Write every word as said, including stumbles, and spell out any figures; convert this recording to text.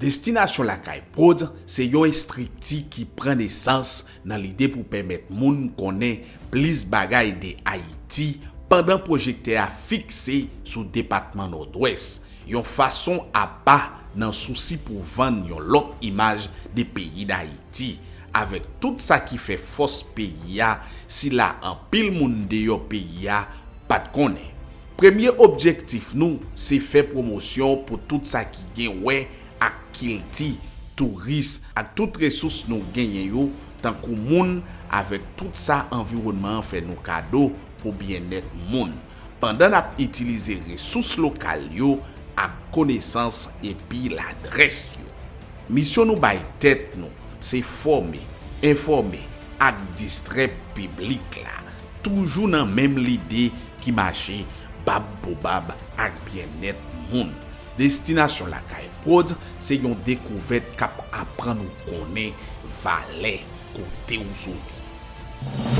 Destinasyon Lakay Prod se yon estrikti ki pran nesans nan lide pou pèmèt moun konnen plis bagay de Ayiti pandan pwojektè a fikse sou depatman Nòdwès, yon fason apa nan sousi pou vann yon lòt imaj de peyi Dayiti, avèk tout sa ki fè fòs peyi a, sila anpil moun deyò peyi a pa t konnen. Premye objektif nou se fè pwomosyon pou tout sa ki gen wè ak kilti, touris ak tout resous nou genyen yo, tankou moun, avèk tout sa anviwònman an fè nou kado pou byennèt moun, pandan n ap itilize resous lokal yo ak konesans epi ladrès yo. Misyon nou bay tèt nou se fòme, enfòme ak distrè piblik la, toujou nan menm lide ki mache bab pou bab ak byennèt moun. Destinasyon Lakay Prod se yon dekouvèt k ap aprann ou konnen valè kote w soti.